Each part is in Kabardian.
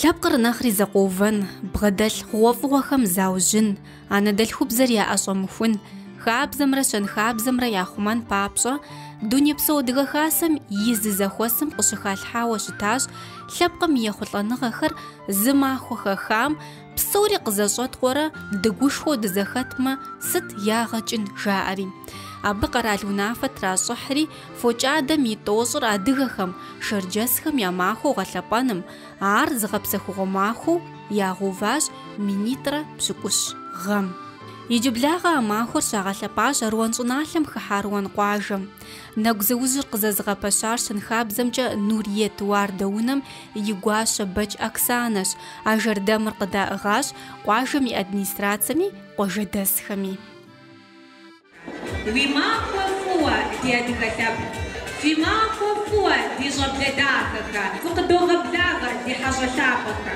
Лъэпкъыр нэхъри зэкъуэувэн, бгъэдэлъ хъугъуэфӏыгъуэхэм заужьын, анэдэлъхубзэр яӏэщӏэмыхун, хабзэмрэ щэнхабзэмрэ яхъумэн папщӏэ, Дунейпсо Адыгэ Хасэм и зы зэхуэсым къыщыхалъхьауэ щытащ лъэпкъым и ехъулӏэныгъэхэр зы махуэ хэхам псори къызэщӏэткъуэрэ дыгушхуэу дызэхэтмэ, сыт ягъэ кӏын, жаӏэри. Абы къэрал унафэ тращӏыхьри, фокӏадэм и тӏощӏыр адыгэхэм, шэрджэсхэм я махуэу гъэлъэпӏэным, ар зыгъэпсэхугъуэ махуэу ягъэуващ минитӏрэ пщыкӏущ гъэм. Иджыблагъэ а махуэр щагъэлъэпӏащ Аруан щӏыналъэм хыхьэ Аруан къуажэм. Нэгузыужьыр къызэзыгъэпэщар щэнхабзэмкӏэ Нуриет уардэ унэм и гуащэ Бэч Оксанэщ. А жэрдэмыр къыдаӏыгъащ къуажэм и администрацэми къуажэдэсхэми. Уи махуэ фӏыуэ, ди адыгэ лъэпкъ! Фи махуэ фӏыуэ, ди щӏэблэ дахэхэ! Фыкъыдогъэблагъэ, ди хьэщӏэ лъапӏэхэ!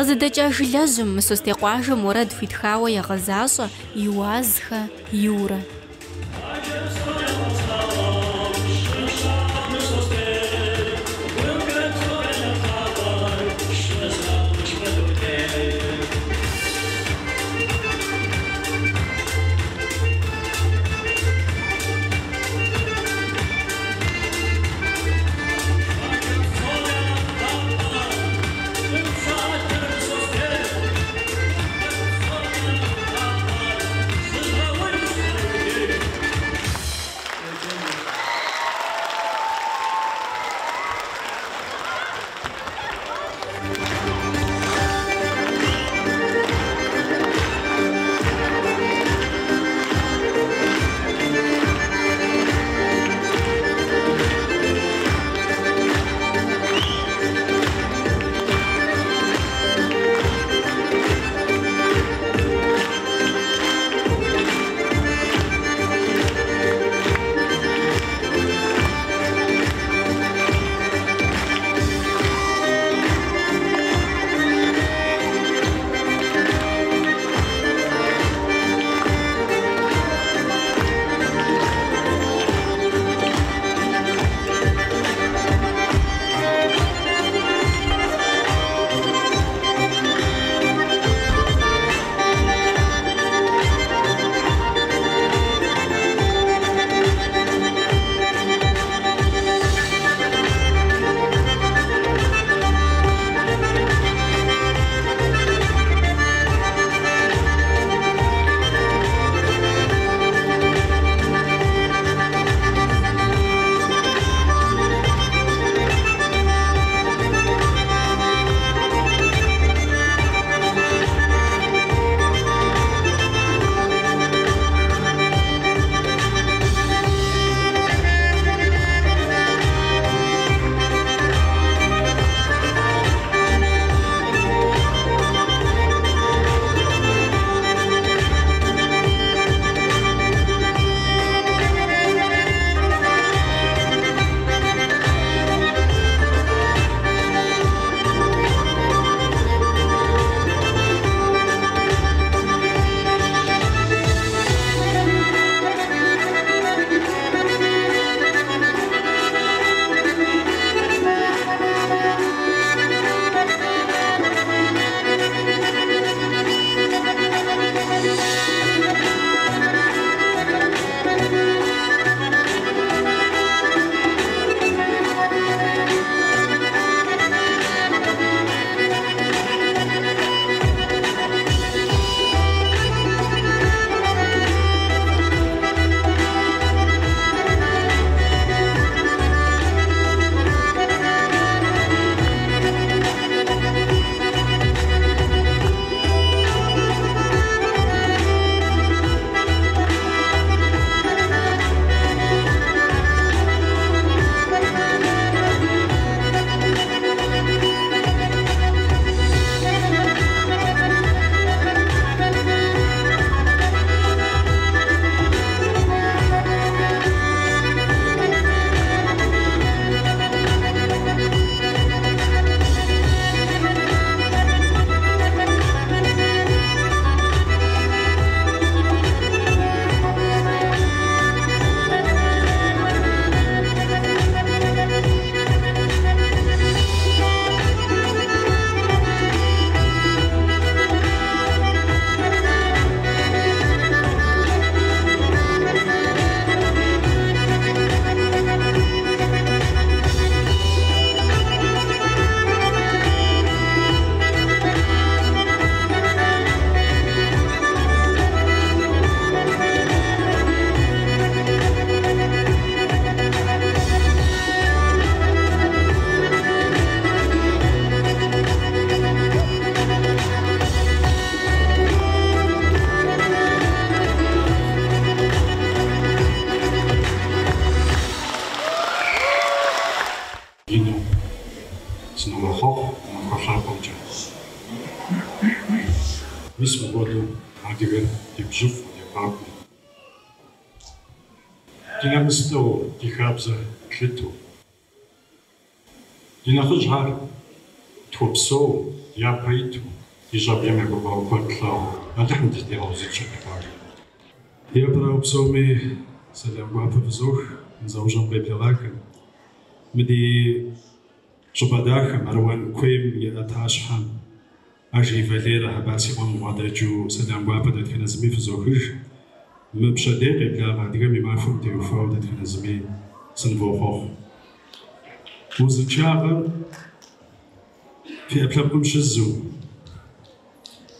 Къызыдэкӏа жылэжьым, Мысостей къуажэм уэрэд хуитхауэ егъэзащӏэ Иуазхэ Юрэ. Адыгэр ди бжьыфӏэу, ефӏакӏуэу. Ди нэмыс тӏыгъыу, ди хабзэ тлъытэу. Ди нэхъыжьхэр тхуэпсэу, япэ иту, ди щӏэблэм я гуфӏэгъуэ куэд тлъагъуу, Алыхьым дыздигъэузыншэ ди къуажэм. Япэрауэ псоми сэлам гуапэ фызох мы зэӏущӏэм къеблэгъахэм. Мы ди щӏыпӏэ дахэм, Аруан куейм и ӏэтащхьэм Ажий Валерэ Хьэбас и къуэм бгъэдэкӏыу сэлам гуапэ дэтхэнэ зыми фызохыж. Мы пщэдей къеблагъэ Адыгэм и махуэм теухуауэ дэтхэнэ зыми сынывохъуэхъу. Узыншагъэр фи ӏэпкълъэпкъым щызу,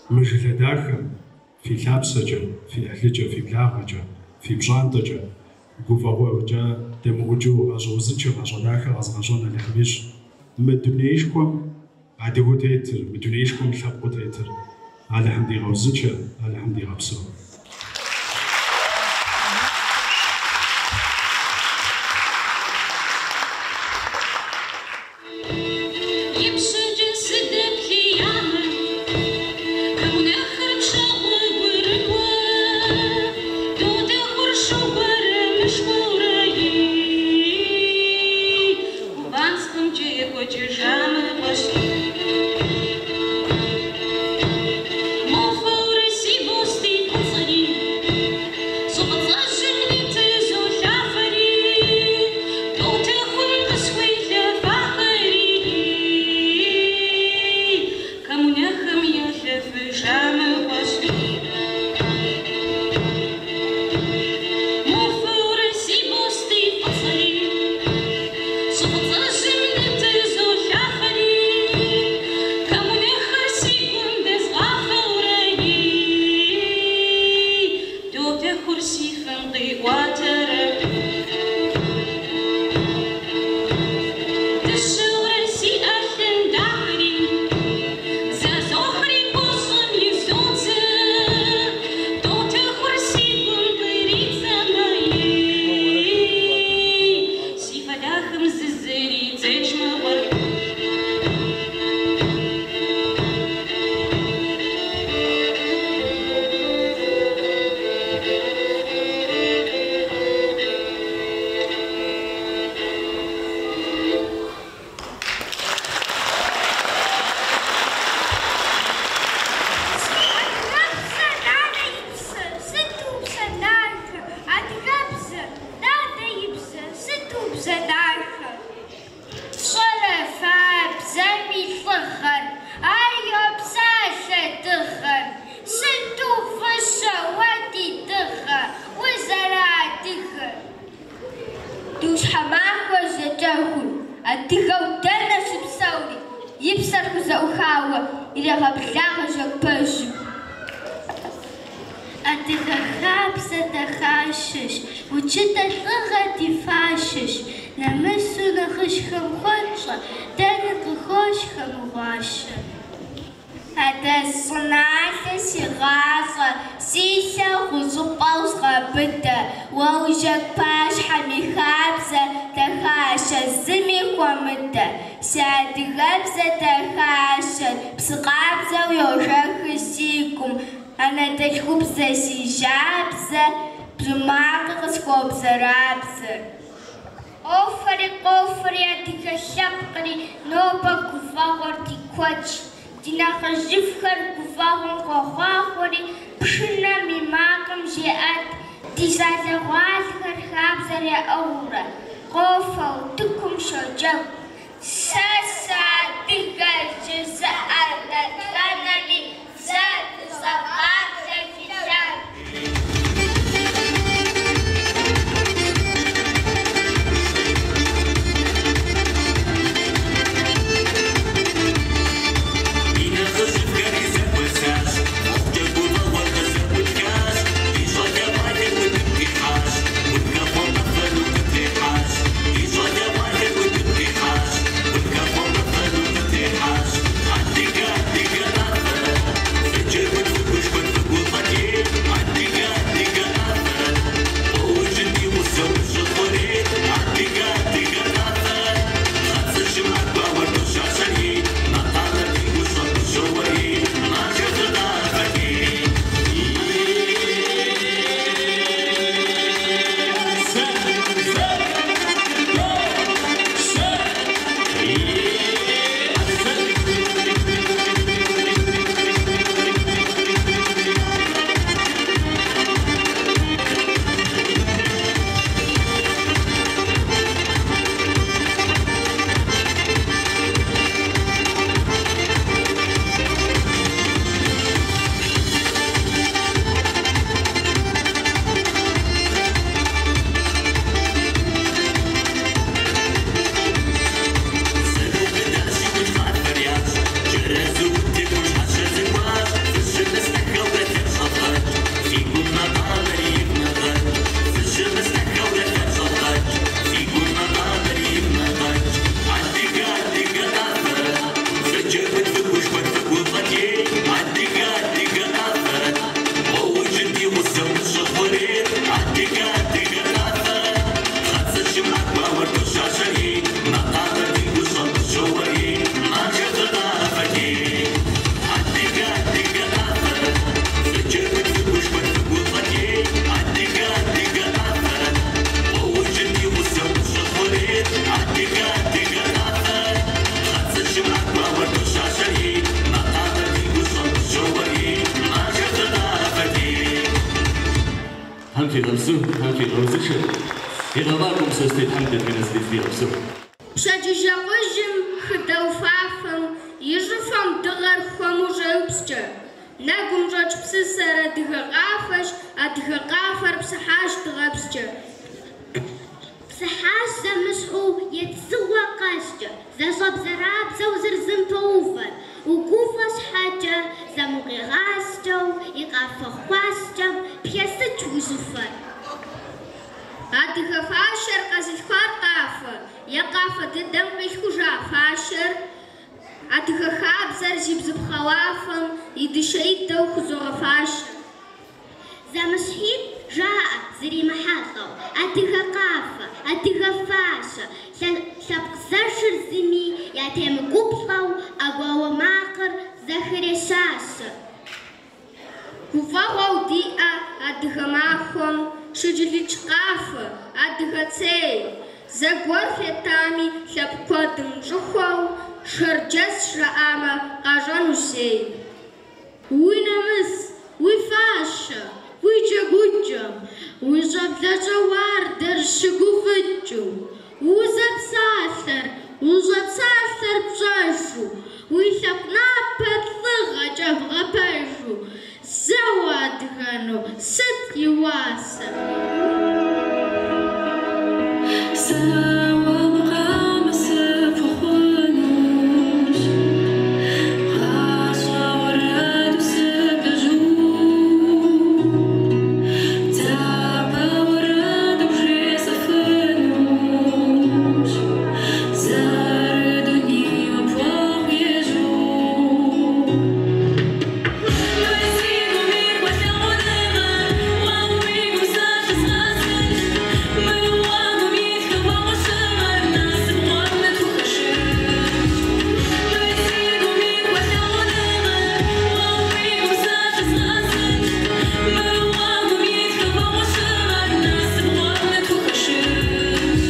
мы жылэ дахэм фи лъапсэкӏэ, фи ӏыхьлыкӏэ, фи благъэкӏэ, фи пщӏантӏэкӏэ гуфӏэгъуэкӏэ дэмыӏукӏыу гъащӏэ узыншэ, гъащӏэ дахэ къэзыгъэщӏэн Алыхьым ищӏ. Мы дунеишхуэм адыгэу тетыр, мы дунеишхуэм лъэпкъыу тетыр Алыхьым дигъэузыншэ, Алыхьым дигъэпсэу. Ипщэкӏэ сыдэплъеямэ, коммунэхэр пшагъуэ гурыӏуэ, Дотэхур шу гуэрымышхуэурэ, Кубанскэмкӏэ екӏуэкӏыжамэ фӏэщ. Мофэурэ си бостей фӏыцӏэри, щӏы фӏыцӏэжьым нытызолъафэри, Дотэхум къысхуилъэфахэри, коммунэхэм ялъэфыжамэ фӏэщ. Мофэурэ си бостей фӏыцӏэри, щӏы фӏыцӏэжьым нытызолъафэри, коммунэхэр си гум дэзгъафэурэ, Дотэхур си фэм къиӏуатэрэ. Дыщэурэ си ӏэлъын дахэри, зэзохри куэщӏым изодзэ, Дотэхур си гум къридзэмэ, си фэ дахэм зызэридзэкӏ мыгъуэр. Адыгэбзэ, нанэ и псэ, сыту убзэ дахэ! Адыгэбзэ, дадэ и бзэ, сыту убзэ дахэ! Фщӏэрэ фэ а бзэм и лӏыгъэр, ар йопсалъэ дыгъэм. Сыту фӏыщэ уэ ди дыгъэ, узэрыадыгэр! Ди ӏуащхьэмахуэ жьакӏэхур адыгэу дэнэ щыпсэури, и псэр хузэӏухауэ ирегъэблагъэ жьэгу пэжым. Адыгэ хабзэ дахащэщ, укӏытэ лӏыгъэ ди фащэщ, нэмысу нэхъыжьхэм хуэтщӏэ, дэни къыхощ хэмыгъуащэ. Адэжь щӏыналъэ си гъащӏэ, си лъэр гъущӏыпӏэу згъэбыдэ, уэ уи жьэгу пащхьэм и хабзэ дахащэ зыми хуэмыдэ. Си адыгэбзэ дахащэр псы къабзэу йожэхыр си гум, анэдэлъхубзэ си жьабзэ, бзу макъыр къысхуобзэрабзэ. Къофэри къофэри адыгэ лъэпкъри, нобэ гуфӏэгъуэр ди куэдщ. Ди нэхъыжьыфӏхэр гуфӏэгъуэм къохъуахъуэри, пшынэм и макъым зеӏэт. Ди щӏалэгъуалэхэр хабзэр яӏыгъыурэ, къофэу утыкум щоджэгу. Сэ сыадыгэщ жызыӏэр дэтхэнэми зэ дыщӏэвгъаплъэ фи лъэгу. Ди нэхъыжьыфӏхэри зэхуэсащ, хъуэхъукӏэ гуфӏэгъуэр къызэӏутхащ, ди щӏалэгъуалэр утыку къихьащ, гухэхъуэм къэфэну къытрихьащ. Ди щӏалэгъуалэр утыку къихьащ, гухэхъуэм къэфэну къытрихьащ. Адыгэ, адыгэ къафэ, фыджэгут, фыгушхуэт. Тхьэм фигъэузыншэ, Игъэфӏакӏуэ Мысостей Тхьэм дэтхэнэ зыри фигъэпсэу. Пщэдджыжь акъужьым хы дауфафэм и щӏыфэм дыгъэр хуэму щӏеупскӏэ. Нэгум щӏэкӏ псысэр адыгэ къафэщ, адыгэ къафэр псыхьащ дыгъэпскӏэ. Псыхьащ зэмыщхьу едзыгъуэ къэскӏэ, зэщӏэбзэрабзэу зыр зым поувэр. Угуфӏэ щхьэкӏэ, зэм укъигъаскӏэу, и къафэ хъуаскӏэм пхесыкӏ уи щӏыфэр. Адыгэ фащэр къэзылъхуар къафэ, е къафэ дыдэм къилъхужа фащэр? Адыгэ хабзэр зи бзыпхъэ уафэм и дыщэидэу хузогъэфащэ. Зэмыщхьитӏ жаӏэ зэримыхьэлӏэу, адыгэ къафэ, адыгэ фащэ, лъэпкъ зэшыр зыми ятемыгуплӏэу, ӏэгуауэ макъыр зэхрещащэ. Гуфӏэгъуэу диӏэ адыгэ махуэм щыджылыкӏ къафэ, адыгэ цей. Зэгуэр фетами лъэпкъ куэдым щӏыхуэу, шэрджэс жаӏамэ къащӏэнущ зей. Уи нэмыс, уи фащэ, уи джэгукӏэм, уи щӏэблэщӏэ уардэр щыгуфӏыкӏыу, узэпсалъэр, ущӏэпсалъэр пщӏэжу, уи лъэпкъ напэр лӏыгъэкӏэ бгъэпэжу, зэ уадыгэну сыт и уасэ? Сэ уэ макъамэ сыпхуэхъунущ, гъащӏэ уэрэду сыбдэжу, дзапэ уэрэду бжесӏэфынущ, зэрыдунейуэ пхуэхъу ежьу. Мы си гум ихуэ лъагъуныгъэр уэ уи гум сэ лъызгъэсынщ, мы уэгум итхэ вагъуэщыгъэр насып гъуэм нытхухэшынщ. Мы си гум ихуэ лъагъуныгъэр уэ уи гум сэ лъызгъэсынщ, мы уэгум итхэ вагъуэщыгъэр насып гъуэм нытхухэшынщ.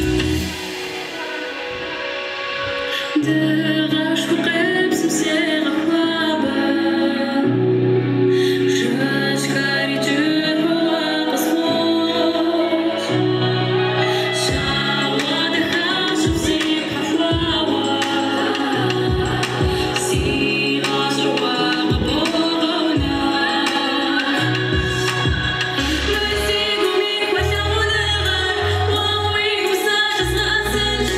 Дыгъэшхуэ къепсым сегъэхуабэ, жэщхэри кӏыхьу уэ къысфӏощӏ. Щагъуэ дахащэу зипхьэхуауэ, си гъащӏэр уэ къыбогъэунэху. Мы си гум ихуэ лъагъуныгъэр уэ уи гум сэ лъызгъэсынщ,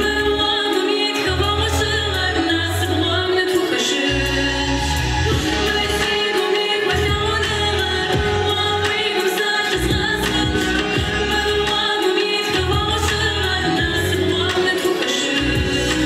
мы уэгум итхэ вагъуэщыгъэр насып гъуэм нытхухэшынщ. Мы си гум ихуэ лъагъуныгъэр уэ уи гум сэ лъызгъэсынщ, мы уэгум итхэ вагъуэщыгъэр насып гъуэм нытхухэшынщ.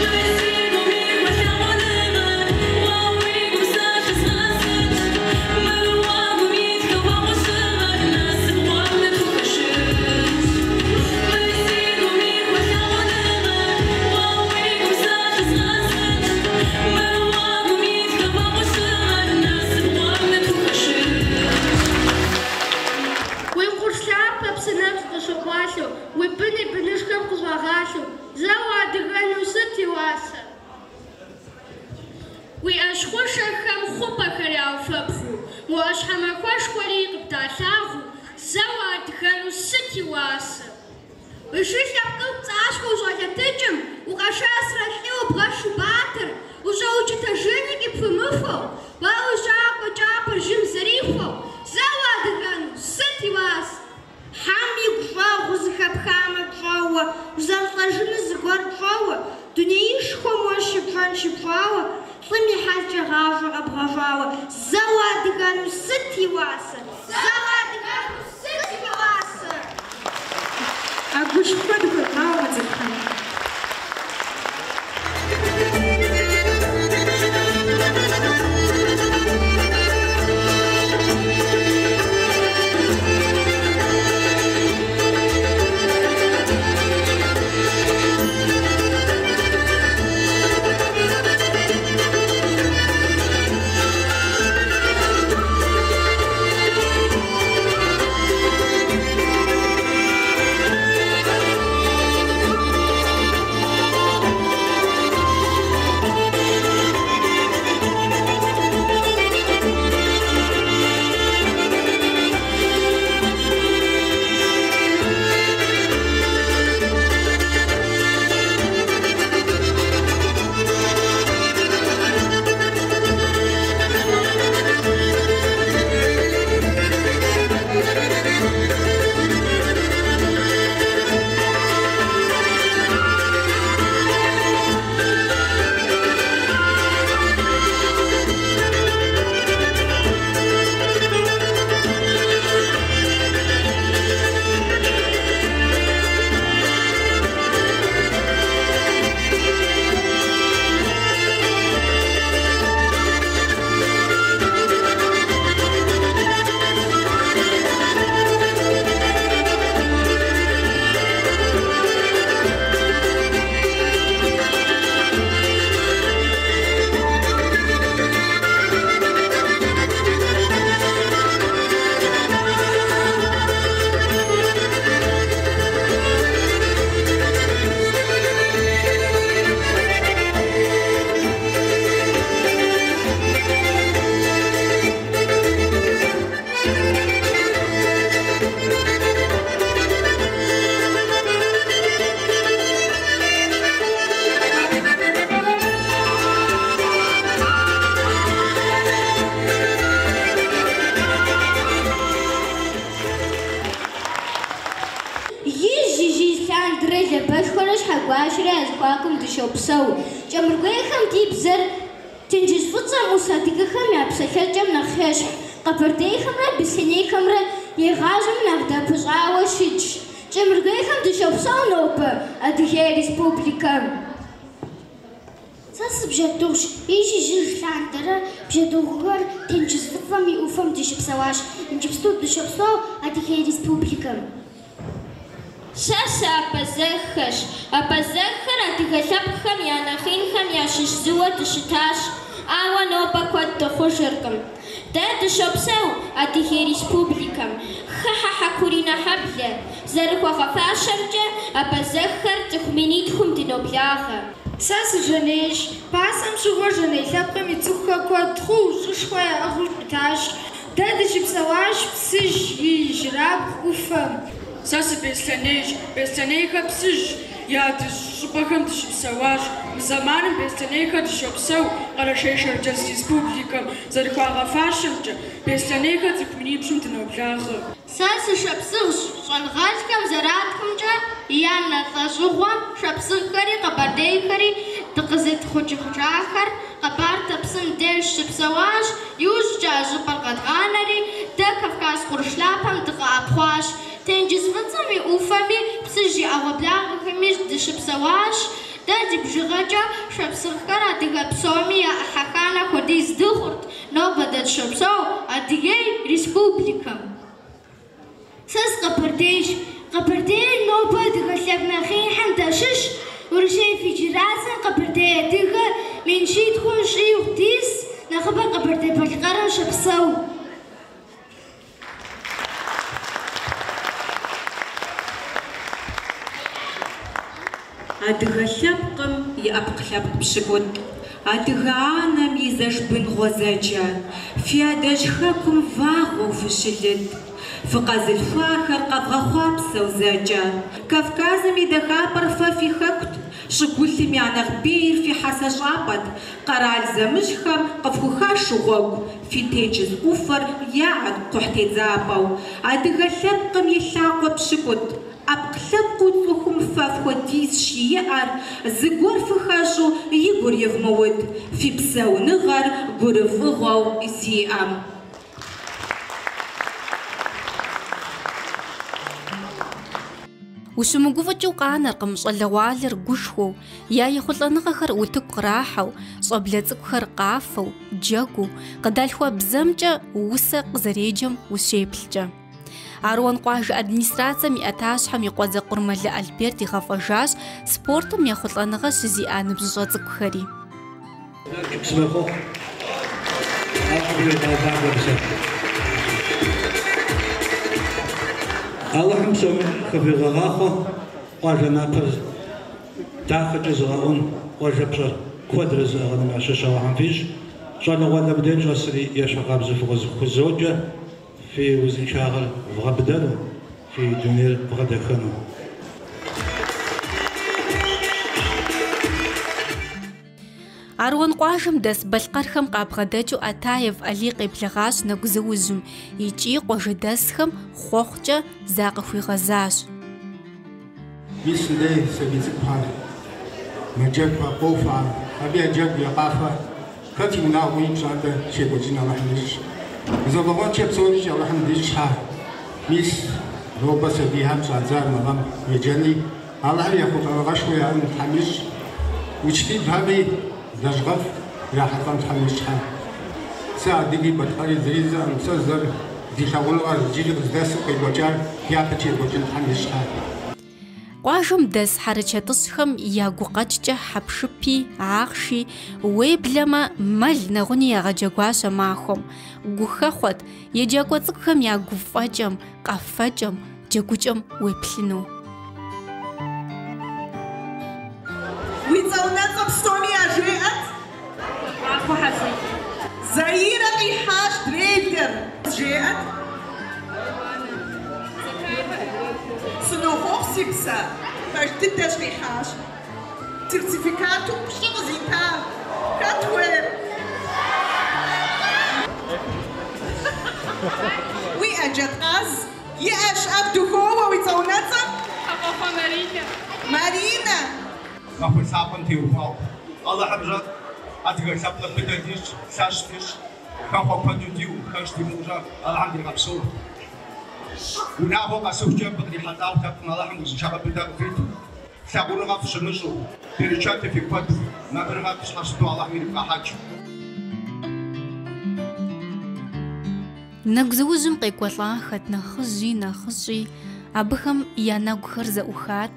Мы си гум ихуэ лъагъуныгъэр уэ уи гум сэ лъызгъэсынщ, мы уэгум итхэ вагъуэщыгъэр насып гъуэм нытхухэшынщ. Мы си гум ихуэ лъагъуныгъэр уэ уи гум сэ лъызгъэсынщ, мы уэгум итхэ вагъуэщыгъэр насып гъуэм нытхухэшынщ. Уи къурш лъапэ псынэпс къыщыкъуалъэу, уи бын и бынышхэм къыщӏагъалъэу, зэ уадыгэну сыт и уасэ? Уи ӏэщ хъушэхэм хъупӏэхэр яуфэбгъуу, уи ӏуащхьэмахуэшхуэри къыбдалъагъуу, зэ уадыгэну сыт и уасэ? Уи шы лъэпкъыр пцӏащхъуэу ущӏэлъэтыкӏым, укъэшэсрэ лӏыуэ бгъэшу батэр, ущӏэукӏытэжыни къыпхуимыхуэу, уэ уи щӏакӏуэ кӏапэр жьым зэрихуэу, зэ уадыгэну сыт и уасэ? Хьэм игу щӏэгъуу зыхэпхамэ пщӏэуэ, узэрылӏэжыну зыгуэр пщӏэуэ, дунеишхуэм уэ щыпщӏэн щыпщӏауэ, лӏым и хьэлкӏэ гъащӏэ къэбгъэщӏауэ, зэ уадыгэну сыт и уасэ? Зэ уадыгэну сыт и уасэ? ӏэгушхуэ дыхуевгъауэ цӏыкӏухэм. дыщопсэу. Кӏэмыргуейхэм ди бзэр Тенджыз Фӏыцӏэм ӏус адыгэхэм я псэлъэкӏэм нэхъ ещхь, къэбэрдейхэмрэ беслъэнейхэмрэ игъащӏэм нэхъ дапыщӏауэ щытщ. Кӏэмыргуейхэм дыщопсэу нобэ Адыгей Республикэм. Сэ сыбжьэдыгъущ, ижь-ижьыж лъандэрэ бжьэдыгъухэр Тенджыз Фӏыцӏэм и ӏуфэм дыщыпсэуащ. Иджыпсту дыщопсэу Адыгей Республикэм. Сэ сыабазэххэщ. Абазэххэр адыгэ лъэпкъхэм я нэхъ инхэм ящыщ зыуэ дыщытащ, ауэ нобэ куэд дыхъужыркъым. Дэ дыщопсэу Адыгей Республикэм, хыхьэ Хьэкуринэхьэблэ. Зэрыхуагъэфащэмкӏэ, абазэххэр цӏыху минитхум дыноблагъэ. Сэ сыжэнейщ. Пасэм щыгъуэ жэней лъэпкъым и цӏыхухэр куэд хъуу, щӏышхуэ яӏыгъыу щытащ. Дэ дыщыпсэуащ Псыжь и ижьырабгъу ӏуфэм. Сэ сыбеслъэнейщ. Беслъэнейхэр Псыжь и адрыщӏ щӏыпӏэхэм дыщыпсэуащ. Мы зэманым беслъэнейхэр дыщопсэу Къэрэшей-Шэрджэс Республикэм. Зэрыхуагъэфащэмкӏэ, беслъэнейхэр цӏыху минипщӏым дыноблагъэ. Сэ сышапсыгъщ. Щӏэныгъэлӏхэм зэратхымкӏэ, иянэ лӏэщӏыгъуэм шапсыгъхэри къэбэрдейхэри дыкъызытехъукӏахэр Къэбартэ псым деж щыпсэуащ, иужькӏэ а щӏыпӏэр къэдгъанэри, дэ Кавказ къурш лъапэм дыкъэӏэпхъуащ. Тенджыз Фӏыцӏэм и ӏуфэми, Псыжь и ӏэгъуэблагъэхэми дыщыпсэуащ. Дэ ди бжыгъэкӏэ шапсыгъхэр адыгэ псоми я ӏыхьэ ханэ хуэдиз дыхъурт, нобэ дэ дыщопсэу Адыгей Республикэм. Сэ сыкъэбэрдейщ. Къэбэрдейр нобэ адыгэ лъэпкъ нэхъ инхэм дащыщщ. Урысей Федерацэм къэбэрдей адыгэ 700 000 щӏигъу дис, нэхъыбэр Къэбэрдей-Балъкъэрым щопсэу. Адыгэ лъэпкъым и ӏэпкълъэпкъ пщыкӏутӏ, адыгэ анэм и зэшбын гъуэзэджэ, фи адэжь хэкум вагъуэу фыщылыд, фыкъэзылъхуахэр къэвгъэхъуапсэу зэкӏэ. Кавказым и дахапӏэр фэ фи хэкут, щӏыгулъым я нэхъ бейр фи хьэсэ щӏапӏэт, къэрал зэмыщхьхэм къыфхухашу гъуэгу, фи тенджыз ӏуфэр яӏэт кхъухьтедзапӏэу. Адыгэ лъэпкъым и лъакъуэ пщыкӏутӏ, ӏэпкълъэпкъыу цӏыхум фэ фхуэдизщ иӏэр, зыгуэр фыхэщӏу и гур евмыуд, фи псэуныгъэр гурыфӏыгъуэу зиӏэм. Ущымыгуфӏыкӏыу къанэркъым щӏалэгъуалэр гушхуэу, я ехъулӏэныгъэхэр утыку кърахьэу, щӏэблэ цӏыкӏухэр къафэу, джэгуу, къыдалъхуа бзэмкӏэ усэ къызэреджэм ущеплъкӏэ. Аруан къуажэ администрацэм и ӏэтащхьэм и къуэдзэ Къурмэлы Альберт игъэфӏэжащ спортым ехъулӏэныгъэ щызиӏа ныбжьыщӏэ цӏыкӏухэри. Сынохъуэхъу. Алыхьым псоми къывигъэгъахъуэ, къуажэ напэр дахэкӏэ зыгъэӏун, къуажэ пщӏэр куэдрэ зыӏыгъыным ящыщ Алыхьым фищӏ. Щӏалэгъуалэ мыдейм щӏэсри ещхьыркъабзэу фыкъызыхузоджэ, фи узыншагъэр вгъэбыдэну, фи дунейр вгъэдэхэну. Аруан къуажэм дэс балъкъэрхэм къабгъэдэкӏыу Атаев Алий къеблэгъащ нэгузыужьым икӏи къуажэдэсхэм хъуэхъукӏэ закъыхуигъэзащ. Мис мыдей сабий цӏыкӏухэр мэджэгухэ, къофэ, абы я джэгу, я къафэ хэт и унагъуи пщӏантӏэ щекӏуэкӏын Алыхьым ищӏ. Гузэвэгъуэншэ псорикӏ Алыхьым дищӏ щхьэ. Мис нобэ сабийхэм щӏадзар мы гъэм еджэни, Алыхьым ехъулӏэныгъэшхуэ яӏэн Тхьэм ищӏ. Учителхэми лэжьыгъэфӏ ирахьэлӏэн Тхьэм ищӏ щхьэ. Сэ адыги балъкъэри зыри жысӏэкъым, сэ зэр ди лъагъуныгъэр иджыри къыздэсым къекӏуэкӏар дяпэкӏи екӏуэкӏын Тхьэм ищӏ щхьэ. Къуажэм дэс хьэрычэтыщӏхэм я гукъэкӏкӏэ хьэпшыпи, ахъши, уеблэмэ мэл нэгъуни ягъэджэгуащ а махуэм. Гухэхъуэт еджакӏуэ цӏыкӏухэм я гуфӏэкӏэм, къэфэкӏэм, джэгукӏэм уеплъыну. Уи цӏэ-унэцӏэ псоми яжеӏэт. Махуэ Хьэсин. Заирэ къихьащ дреллер. Жеӏэт. Сынохъуэхъу, си псэ. Пэж дыдэщ къихьащ. Сертификату пщӏы къызита. Хэт хуейр? Уиӏэ джэдкъаз? Иӏэщ, ӏэгу дыхуоуэ уи цӏэ-унэцӏэр? Хьэфӏэхъуэ Маринэ. Маринэ! Махуэ лъапӏэм теухуауэ. Алыхьым жьэ адыгэ лъэпкъыр быдэ дищӏ, лъэщ дищӏ, хэхъуэ куэду диӏэу, хэщӏ димыӏэу Алыхьым дигъэпсэу. Унагъуэ къэсыхукӏэ мыбы кърихьэлӏауэ лъэпкъым Алыхьым узыншагъэ быдэ къывит, лъагъуныгъэ фыщымыщӏэу, берычэтыр фи куэду, мамырыгъэ фщхьэщыту Алыхьым ирифкъэхьэкӏ. Нэгузыужьым къекӏуэлӏахэт нэхъыжьи нэхъыщӏи, абыхэм я нэгухэр зэӏухат,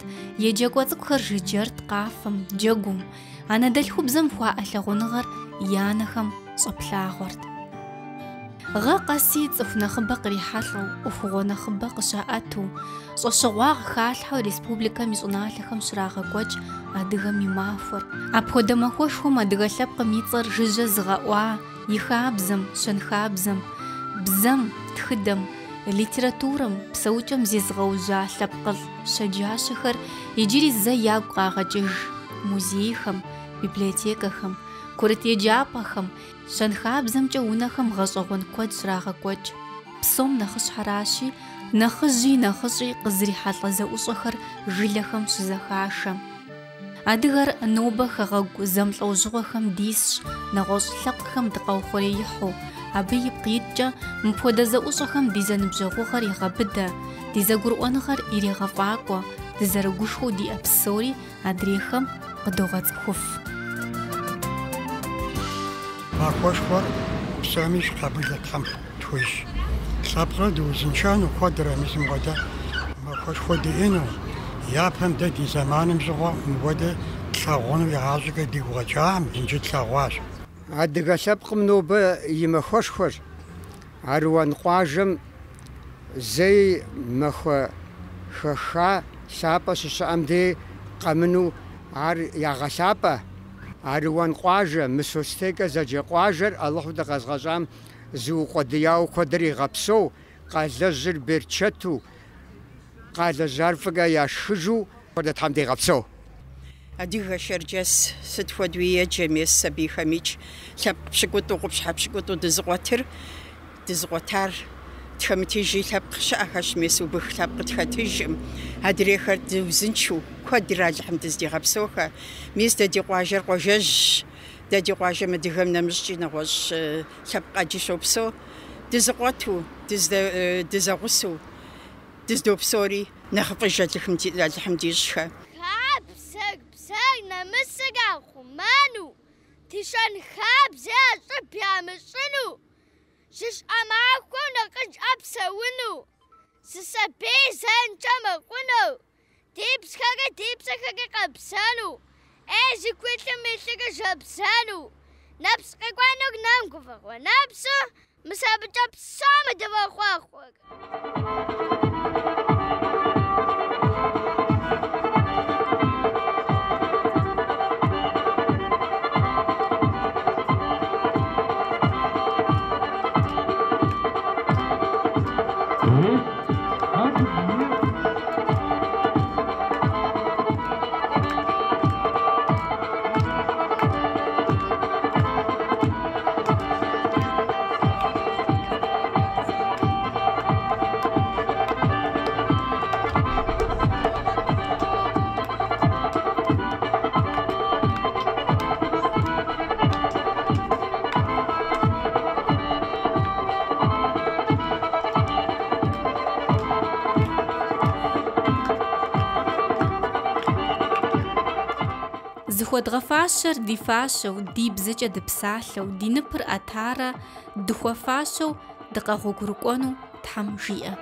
еджакӏуэ цӏыкӏухэр жыджэрт къафэм, джэгум, анэдэлъхубзэм хуаӏэ лъагъуныгъэр я нэхэм щӏэплъагъуэрт. Гъэ къэси цӏыху нэхъыбэ кърихьэлӏэу, ӏуэхугъуэ нэхъыбэ къыщаӏэту, щӏэщыгъуагъ халъхьэу республикэм и щӏыналъэхэм щрагъэкӏуэкӏ Адыгэм и махуэр. Апхуэдэ махуэшхуэм адыгэ лъэпкъым и цӏэр жыжьэ зыгъэӏуа и хабзэм, щэнхабзэм, бзэм, тхыдэм, литературэм, псэукӏэм зезыгъэужьа лъэпкъылӏ щэджащэхэр иджыри зэ ягу къагъэкӏыж музейхэм, библиотекэхэм, курыт еджапӏэхэм, щэнхабзэмкӏэ унэхэм гъэщӏэгъуэн куэд щрагъэкӏуэкӏ. Псом нэхъыщхьэращи, нэхъыжьи нэхъыщӏи къызрихьэлӏэ зэӏущӏэхэр жылэхэм щызэхашэ. Адыгэр нобэ хэгъэгу зэмылӏэужьыгъуэхэм дисщ, нэгъуэщӏ лъэпкъхэм дыкъэухъуреихьу. Абы ипкъ иткӏэ мыпхуэдэ зэӏущӏэхэм ди зэныбжьэгъугъэр егъэбыдэ, ди зэгурыӏуэныгъэр ирегъэфӏакӏуэ, дызэрыгушхуэу диӏэ псори адрейхэм къыдогъэцӏыхуф. Махуэшхуэр псоми къабыл Тхьэм тхуищӏ. Лъэпкъыр дыузыншэну куэдрэ мис мыпхуэдэ махуэшхуэ диӏэну. Япэм дэ ди зэманым щыгъуэ мыпхуэдэ тлъагъуну игъащӏэкӏэ дигу къэкӏакъым, иджы тлъэгъуащ. Адыгэ лъэпкъым нобэ и махуэшхуэщ. Аруан къуажэм зэи махуэ хэха лъапӏэ щыщыӏэм дей къэмыну ар ягъэлъапӏэ. Аруан къуажэ, Мысостейкӏэ зэджэ къуажэр Алыхьу дыкъэзгъэщӏам зыукъуэдияуэ куэдыр игъэпсэу, къалэжьыр берчэту, къалэжьар фӏыкӏэ яшхыжу куэдэ Тхьэм дигъэпсэу. Адыгэ, шэрджэс, сыт хуэдэуи еджэ, мес сабийхэмикӏ, лъэпкъ пщыкӏутӏу, къупщхьэ пщыкӏутӏу дызыкъуэтыр, дызыкъуэтар тхэмытыжи лъэпкъ щыӏэхэщ, мес убых лъэпкъ тхэтыжкъым. Адрейхэр дыузыншэу, куэдрэ Алыхьым дыздигъэпсэухэ. Мес дэ ди къуажэр къуажэжьщ, дэ ди къуажэм адыгэм нэмыщӏкӏи нэгъуэщӏ лъэпкъ ӏэджи щопсэу. Дызыкъуэту, дызэгъусэу дыздопсэури, нэхъыфӏыж Алыхьым дищӏхэ. Хабзэр, бзэр, нэмысыр яхъумэну, ди щэнхабзэр ӏэщӏыб ямыщӏыну, жьыщхьэ махуэу нэхъыжьхэр псэуну, зы сабий зэранкӏэ мыхъуну, Дибзхэри ди псэхэри къабзэну, ӏей зигу илъым и лъыри жэбзэну, нэпс къекӏуэнур нэм гуфӏэгъуэ нэпсу, мис абыкӏэ псоми дывохъуэхъур. Зыхуэдгъэфащэр ди фащэу, ди бзэкӏэ дыпсалъэу, ди ныпыр ӏэтарэ дыхуэфащэу дыкъэгъуэгурыкӏуэну Тхьэм жиӏэ.